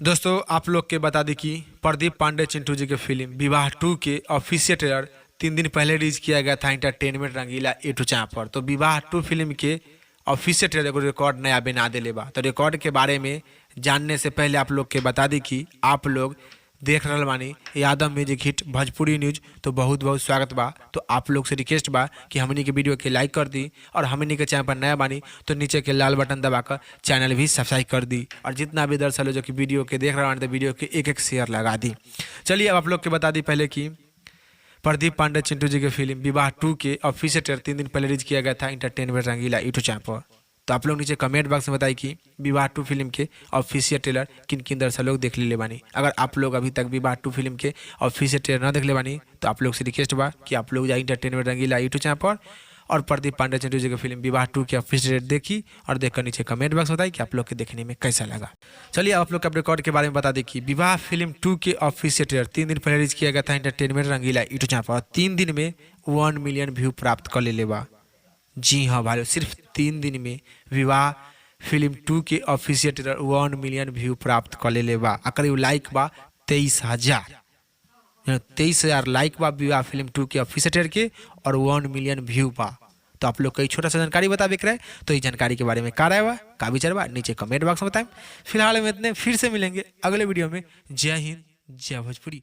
दोस्तों, आप लोग के बता दी कि प्रदीप पांडे चिंटू जी के फिल्म विवाह 2 के ऑफिशियल ट्रेलर 3 दिन पहले रिलीज किया गया था इंटरटेनमेंट रंगीला यूट्यूब चैनल पर। तो विवाह 2 फिल्म के ऑफिशियल ट्रेलर को रिकॉर्ड नया बना देले बा। तो रिकॉर्ड के बारे में जानने से पहले आप लोग के बता दी कि आप लोग देख रहल बानी Yadav music hit Bhojpuri news, तो बहुत बहुत स्वागत बा। तो आप लोग से रिक्वेस्ट बा कि हमनी के वीडियो के लाइक कर दी और हमनी के चैनल पर नया बानी तो नीचे के लाल बटन दबाकर चैनल भी सब्सक्राइब कर दी और जितना भी दर्शक लोग जो कि वीडियो के देख रहे बानी, तो वीडियो के एक एक शेयर लगा दी। चलिए, अब आप लोग के बता दी पहले कि प्रदीप पांडे चिंटू जी के फिल्म विवाह 2 के ऑफिशियल ट्रेलर 3 दिन पहले रिलीज किया गया था इंटरटेनमेंट रंगीला यूट्यूब चैनल पर। तो आप लोग नीचे कमेंट बॉक्स में बताइए कि विवाह 2 फिल्म के ऑफिशियल ट्रेलर किन किन दर्शक लोग देख ले बानी। अगर आप लोग अभी तक विवाह 2 फिल्म के ऑफिशियल ट्रेलर न देख ले बानी, तो आप लोग से रिक्वेस्ट बा कि आप लोग जाए इंटरटेनमेंट रंगीला यूट्यूब चैनल पर और प्रदीप पांडे चिंटू जी की फिल्म विवाह 2 की ऑफिशियल ट्रेलर देखी और देखकर नीचे कमेंट बॉक्स बताई कि आप लोग के देखने में कैसा लगा। चलिए, आप लोग के रिकॉर्ड के बारे में बता दें कि विवाह फिल्म 2 के ऑफिशियल ट्रेलर 3 दिन पहले रिलीज किया गया था इंटरटेनमेंट रंगीला यूट्यूब चैनल पर। 3 दिन में 1 मिलियन व्यू प्राप्त कर ले बा। जी हाँ भाई, सिर्फ 3 दिन में विवाह फिल्म 2 के ऑफिशियल ट्रेलर 1 मिलियन व्यू प्राप्त कर ले बा आ करीब लाइक बा 23,000। 23,000 लाइक बा विवाह फिल्म 2 के ऑफिशियल ट्रेलर के और 1 मिलियन व्यू बा। तो आप लोग कई छोटा सा जानकारी बता रहे, तो इस जानकारी के बारे में का राय बा, का विचार बा, नीचे कमेंट बॉक्स में बताएं। फिलहाल में इतने, फिर से मिलेंगे अगले वीडियो में। जय हिंद, जय भोजपुरी।